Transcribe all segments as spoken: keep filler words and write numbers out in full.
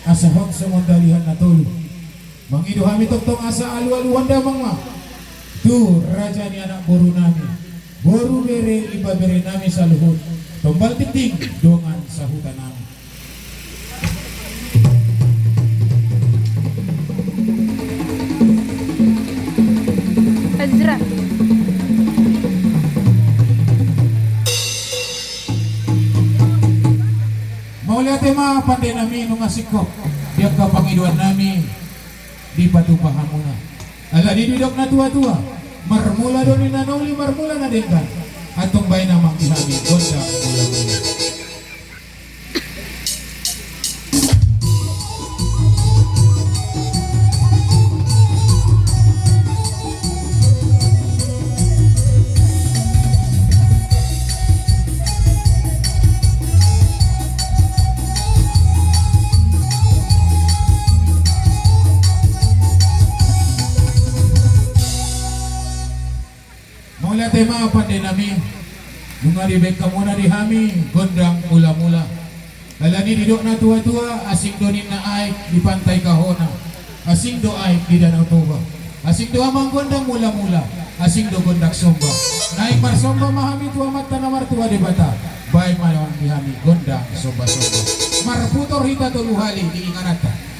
Asa hot songon dalihan na tolu. Mangido hami tongtong asa alualuhon damang ma tu raja ni anak boru nami, boru bere ibebere nami saluhut, Tombal Tingting dongan sahuta nami. Mauliate ma pande nami, nunga singkop di angka pangidoan nami dipatupa hamuna. Alani didok na tuatua, marmula do ninna na uli, marmula na denggan. Antong baen amang di hami gondang mula-mula. Mauliate ma pande nami, nunga dibaen hamuna di hami gondang mula-mula. Alani didok na tuatua, asing do ninna aek di Pantai Kahona, asing do aek di Danau Toba, asing do amang gondang mula-mula, asing do gondang somba. Naeng marsomba ma hami tu Amanta na martua Debata, baen ma di hami gondang somba-somba. Marputor hita tolu hali di ingananta.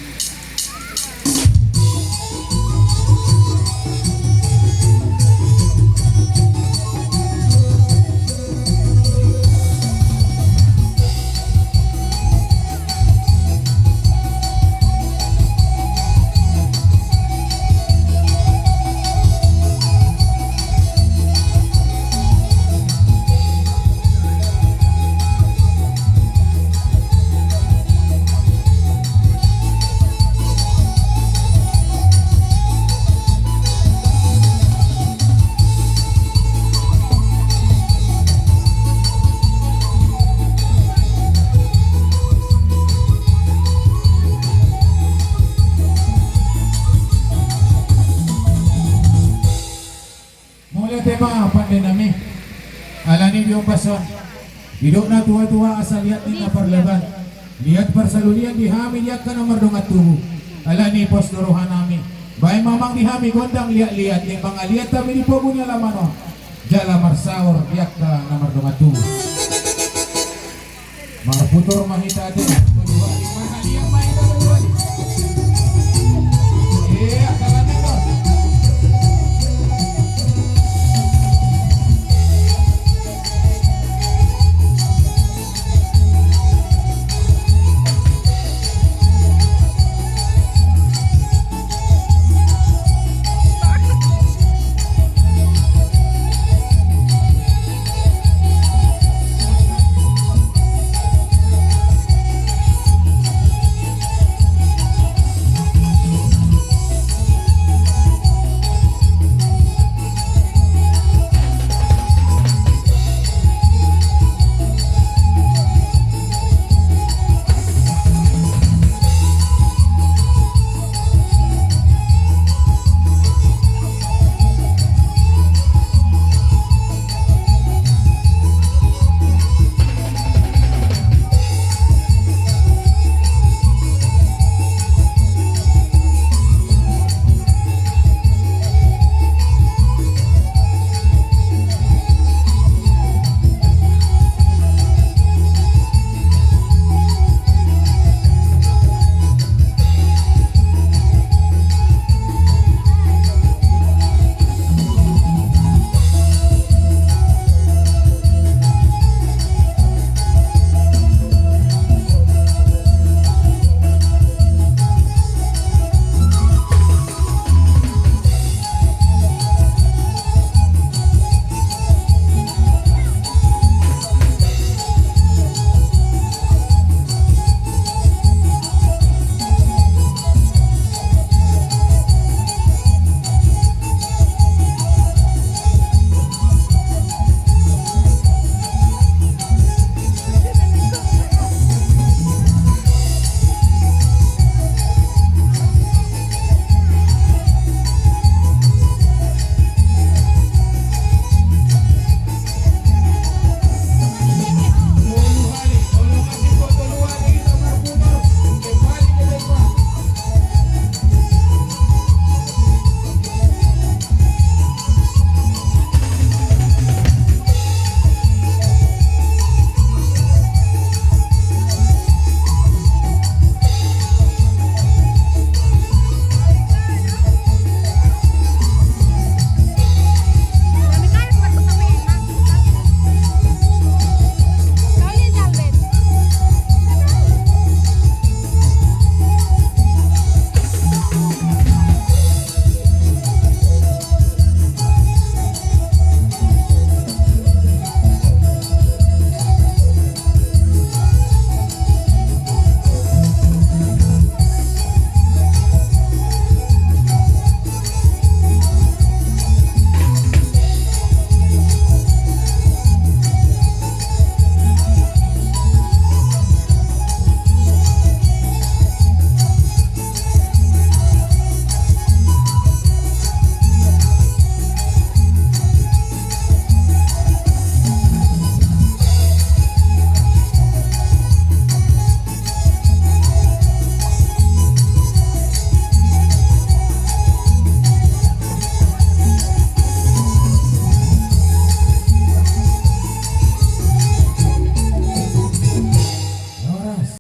Mauliate ma pande nami. Alani di ombas on, didok na tuatua, asa liat ninna parleban, liat parsalulian di hami di angka na mardongan tubu. Alani pos do roha nami, baen ma amang di hami gondang liat-liat, naeng mangaliat hami di pogu ni alaman on, jala marsaor di angka na mardongan tubu. Marputor ma hita ate.